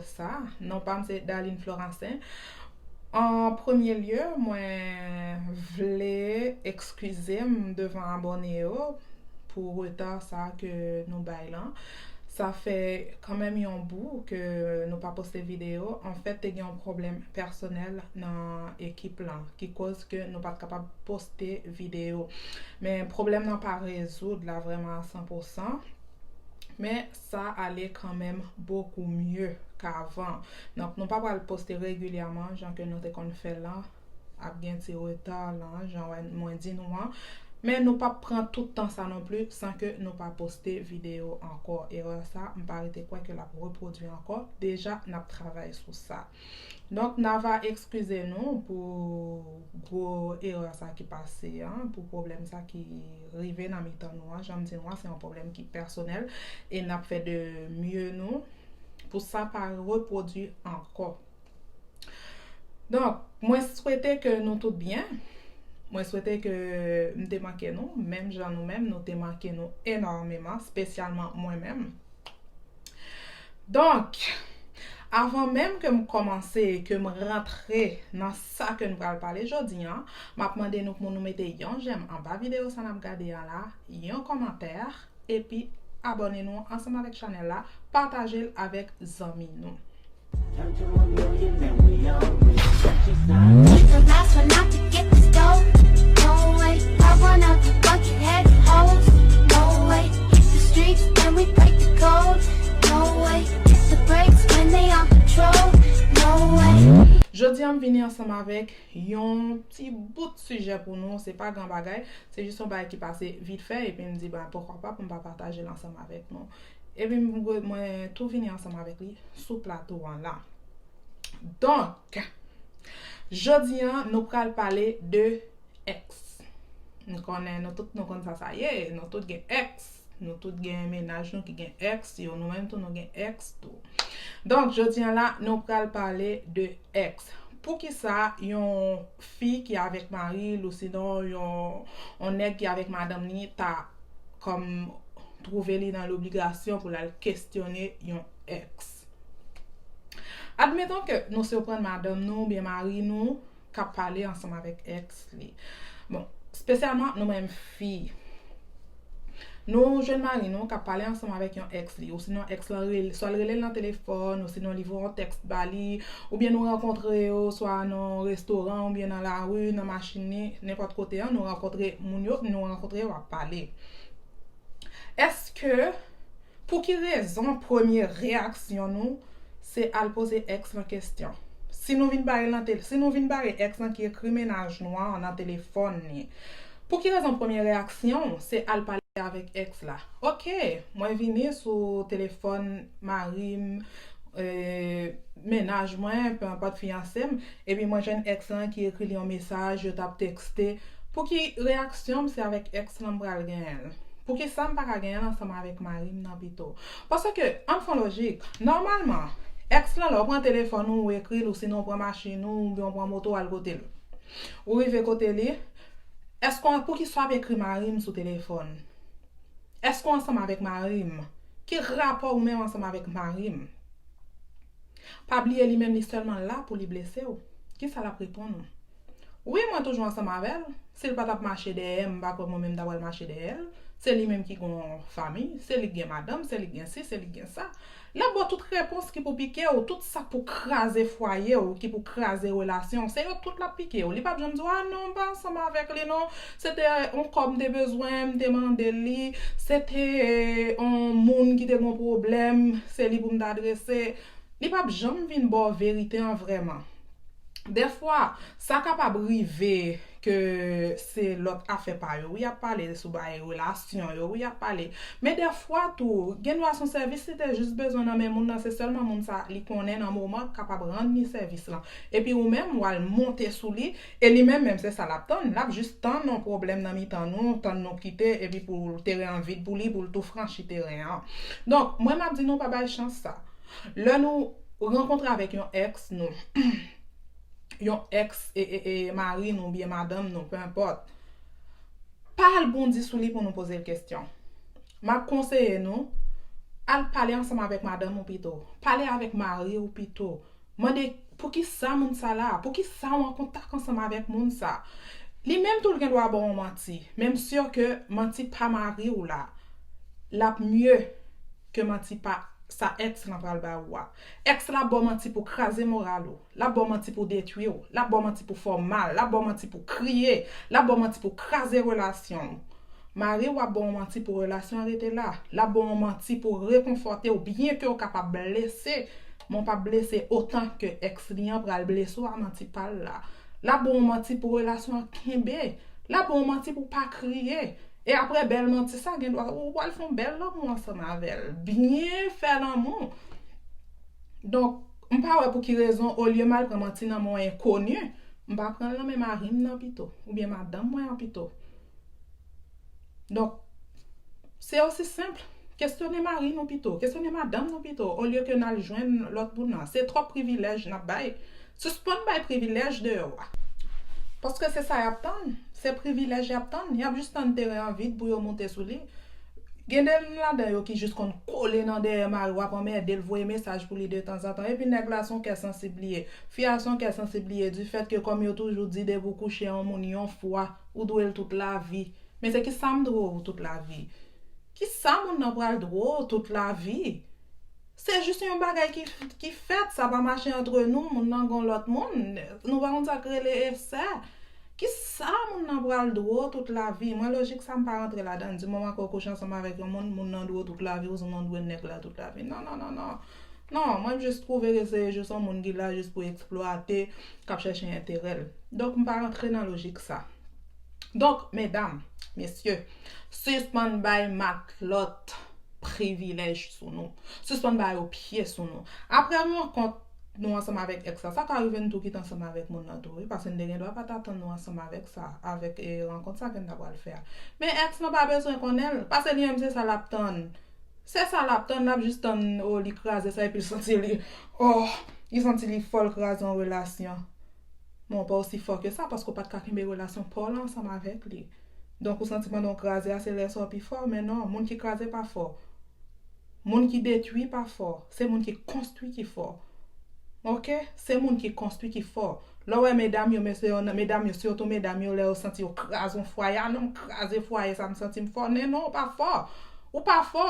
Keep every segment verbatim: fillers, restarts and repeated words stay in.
Sa, non pa m se Darline Florancin. An premye lye, mwen vle ekskize m devan abòne yo pou reta sa ke nou bay lan. Sa fè kanmenm yon bout ke nou pa poste videyo. Anfèt, te gen yon pwoblèm pèsonèl nan ekip lan ki koz ke nou pa t kapab poste videyo. Men pwoblèm nan pa rezoud la vrèman a san pou san. Men sa ale kanmenm bokou mye k avan. Donk, nou pa pral poste regilyèman jan ke nou te konn fè lan. Ap gen ti reta lan, jan mwen di nou an. Men nou p ap pran tout tan sa non pli san ke nou pa poste videyo ankò. Erè sa, m pa rete kwè ke l ap repwodui ankò. Deja, n ap travay sou sa. Donk, n a va ekskize nou pou gwo erè sa ki pase an, pou pwoblèm sa ki rive nan mitan nou an. Jan m di nou an, se yon pwoblèm ki pèsonèl e n ap fè de mye nou pou sa pa repwodui ankò. Donk, mwen swete ke nou tout byen. Mwen swete ke m te manke nou, menm jan nou menm, nou te manke nou enòmeman, espesyalman mwen menm. Donk, avan menm ke m kòmanse, ke m rantre nan sa ke n pral pale jodi an, m ap mande nou pou nou mete yon jèm anba videyo sa n ap gade an la, yon kòmantè, epi abòne nou ansanm avèk chanèl la, pataje l avèk zanmi nou. Turn to a million, then we all win. She's not. It's the last one out to get this dough. No way. I run out the bucket, head hoes. No way. Hit the streets, then we break the code. No way. Hit the brakes when they on patrol. No way. Jodi an m vini ansanm avèk yon ti bout sijè pou nou, se pa gran bagay, se jis yon bagay ki pase vit fè, epi m di, ben, poukwa pa pou m pa pataje l ansanm avèk nou. Epi m, mwen tou vini ansanm avèk li sou plato an la. Donk, jodi an, nou pral pale de èks. M konnen nou tout nou konn sa sa ye, nou tout gen èks, nou tout gen mennaj nou ki gen èks yo, nou menm tou nou gen èks tou. Donk, jodi an la, nou pral pale de èks. Poukisa yon fi ki avèk mari l, ou sinon yon, yon nèg ki avèk madanm li, ta kòm twouve li nan lobligasyon pou l al kesyone yon èks? Admeton ke nou siprann madanm nou oubyen mari nou k ap pale ansanm avèk èks li. Bon, espesyalman nou menm fi. Nou jwenn mari nou k ap pale ansanm avèk yon èks li, ou sinon èks lan rele, swa l rele l nan telefòn, ou sinon li voye yon tèks ba li, oubyen nou rankontre yo, swa nan yon restoran, oubyen nan lari, nan machin li, nenpòt kote an, nou rankontre moun yo, nou rankontre yo ap pale. Èske, pou ki rezon premye reyaksyon nou se al poze èks lan kesyon? Si nou vin bare l nan tel, si nou vin bare èks lan ki ekri mennaj nou an nan telefòn li, pou ki rezon premye reyaksyon w se al pale avèk èks la? Oke, mwen vini sou telefòn mari m, e, mennaj mwen, pe enpòt fiyanse m, epi mwen jwenn èks lan ki ekri li yon mesaj, yo t ap tekste. Pou ki reyaksyon m se avèk èks lan m pral genyen l? Poukisa m pa ka genyen l ansanm avèk mari m nan pito? Paske, ann fè yon lojik, nòmalman, èks lan, lè w pran telefòn ou, ou ekri l, ou sinon w pran machin ou, oubyen w pran moto w al kote l. Ou rive kote li, èske w, poukisa w ap ekri mari m sou telefòn? Èske w ansanm avèk mari m? Ki rapò ou menm ansanm avèk mari m? Pa bliye li menm li sèlman la pou li blese w. Kisa l ap reponn ou? Wi, mwen toujou ansanm avè l. Si l pa t ap mache dèyè m, m pa kwè mwen menm m ta pral mache dèyè l. Se li menm ki gen yon fanmi, se li k gen madanm, se li k gen si, se li k gen sa. L ap ba w tout repons ki pou pike w, tout sa k pou kraze fwaye w, ki pou kraze relasyon w, se yo tout l ap pike w. Li p ap janm di w, a non, m pa ansanm avèk li non. Se te yon kòb m te bezwen, m te mande l li. Se te yon moun ki te gen yon pwoblèm, se li pou m t adrese. Li p ap janm vin ba w verite an vrèman. Dèfwa, sa kapab rive ke se lòt afè pa yo wi y ap pale, sou bagay relasyon yo wi y ap pale. Men dèfwa tou, gen dwa se yon sèvis li te jis bezwen nan men moun nan, se sèlman moun sa li konnen nan moman k kapab rann li sèvis lan. Epi ou menm, w al monte sou li, e li menm, menm se sa l ap tann, l ap jis tann yon pwoblèm nan mitan nou, tann nou kite, epi pou teren an vid pou li, pou l tou franchi teren an. Donk, mwen m ap di nou pa bay chans sa. Lè nou rankontre avèk yon èks nou, yon èks e, e, e mari nou oubyen madanm nou, pe enpòt, pa al bondi sou li pou nou poze l kesyon. M ap konseye nou, Al pale ansanm avèk madanm ou pito. Pale avèk mari w pito. Mande poukisa moun sa la, poukisa w an kontak ansanm avèk moun sa. Li menm tou l gen dwa ba w yon manti, men m si ke manti pa mari w la, l ap mye ke manti pa sa ex lan pral ba ou a. Ex la ba w manti pou kraze moral ou, l ap ba w manti pou detwi w, l ap ba w manti pou fè w mal, l ap ba w manti pou kriye, l ap ba w manti pou kraze relasyon w. Mari w ap ba w manti pou relasyon an rete la. L ap ba w manti pou rekonfòte w, byen ke w kapab blese, men w p ap blese otan ke ex li an pral blese w a manti pa l la. L ap ba w manti pou relasyon an kenbe. L ap ba w manti pou pa kriye. E apre bèl manti sa, gen dwa ou pral fè yon bèl lanmou ansanm avè l. Byen fè lanmou. Donk, m pa wè pou ki rezon, olye m al pran manti nan men yon enkoni, m pa pran l nan men mari m nan pito, oubyen madanm mwen an pito. Donk, se osi senp. Kesyone mari nou pito, kesyone madanm nou pito, olye ke n al jwenn lòt moun nan. Se twòp privilèj n ap bay. Sispann bay privilèj deyò a. Paske se sa y ap tann. Se privilèj y ap tann. Y ap jis tann teren an vid pou yo moute sou li. Gen de ladan yo ki jis konn kole nan dèyè mari w, ap anmède l, voye mesaj pou li de tanzantan. Epi nèg la se yon kè sansib li ye. Fi a se yon kè sansib li ye, difèt ke kòm yo toujou di depi w kouche yon moun yon fwa, ou dwe l tout lavi. Men se kisa m dwe w tout lavi? Kisa moun nan pral dwe w tout lavi? Se jis yon bagay ki, ki fèt, sa pa mache antre nou, moun nan gon lòt moun, nou pa konn sa k rele esè. Kisa moun nan pral dwe w tout lavi? Mwen lojik sa m pa rantre ladan. Di moman ke w kouche ansanm avèk yon moun, moun nan dwe w tout lavi, oubyen moun nan dwe nèg la tout lavi. Non, non, non, non. Non, mwen m jis twouve ke se jis yon moun ki la jis pou eksplwate, k ap chèche enterè l. Donk, m pa rantre nan lojik sa. Donk, medam, mesye, sispann bay matlòt privilèj sou nou. Sispann ba yo pye sou nou. Apre rankont nou ansanm avèk ex la, sa ka rive n tou kite ansanm avèk moun nan tou, wi, paske n te gen dwa pa t atann nou ansanm avèk sa, avèk e, rankont sa ke n ta pral fè a. Men ex lan pa bezwen konnen l, paske li menm se sa l ap tann. Se sa l ap tann, l ap jis tann, o, li kraze sa, epi l santi li, o, li santi li fò l kraze yon relasyon. Men w pa osi fò ke sa, paske w pa t ka kenbe relasyon pa w la ansanm avèk li. Donk, ou santi pandan w kraze a, se lè sa w pi fò, men non, moun ki kraze pa fò. Moun ki detwi pa fò, se moun ki konstwi ki fò. Oke? Se moun ki konstwi ki fò. Lè w wè medam yo, mesye yo, medam yo, sitou medam yo, lè yo santi yo kraze yon fwaye, a non, m kraze fwaye sa, m santi m fò. Men non, ou pa fò. Ou pa fò.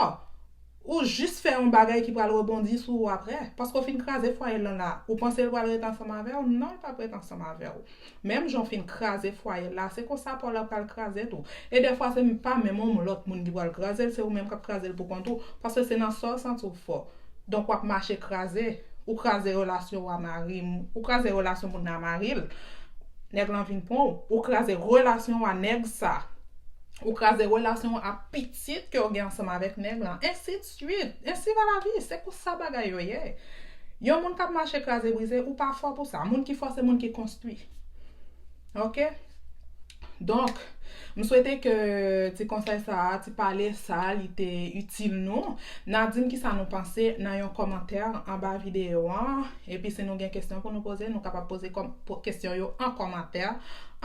Ou jis fè yon bagay ki pral rebondi sou ou apre. Paske w fin kraze fwaye lan la. Ou panse l pral rete ansanm avè w? Non, l p ap rete ansanm avè w. Menm jan w fin kraze fwaye la, se konsa pa w la pral kraze tou. E dèfwa, se pa menm yon lòt moun ki pral kraze l, se ou menm k ap kraze l pou kont ou. Paske se nan sa w santi w fò. Donk, w ap mache kraze. Ou kraze relasyon w a mari, ou kraze relasyon moun nan a mari l. Nèg lan vin pran w. Ou kraze relasyon w a nèg sa. Ou kraze relasyon w a pitit ke w gen ansanm avèk nèg lan. Ensi de suite. Ensi va la vi. Se konsa bagay yo ye. Yon moun k ap mache kraze brize, ou pa fò pou sa. Moun ki fò, se moun ki konstwi. Oke? Donk, m swete ke ti konsèy sa a, ti pale sa a, li te itil nou. N a di m kisa nou panse nan yon kòmantè anba videyo an. Epi si nou gen kesyon pou nou poze, nou kapab poze kòm, po, kesyon yo an kòmantè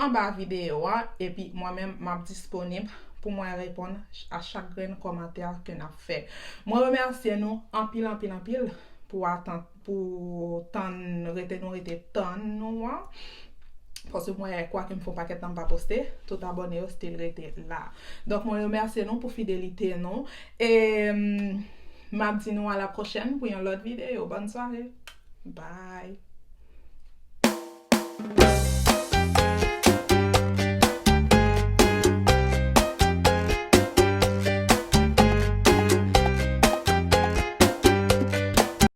anba videyo an. Epi mwen menm, m ap disponib pou mwen reponn a chak grenn kòmantè ke n ap fè. Mwen remèsye nou anpil, anpil, anpil pou atant, pou tann, rete nou rete tann nou an. Paske mwen kwè ke m fè yon pakèt tan m pa poste, tout abòne yo still rete la. Donk, mwen remèsye nou pou fidelite nou. E, mm, m ap di nou a la pwochèn pou yon lòt videyo. Bòn sware. Bye.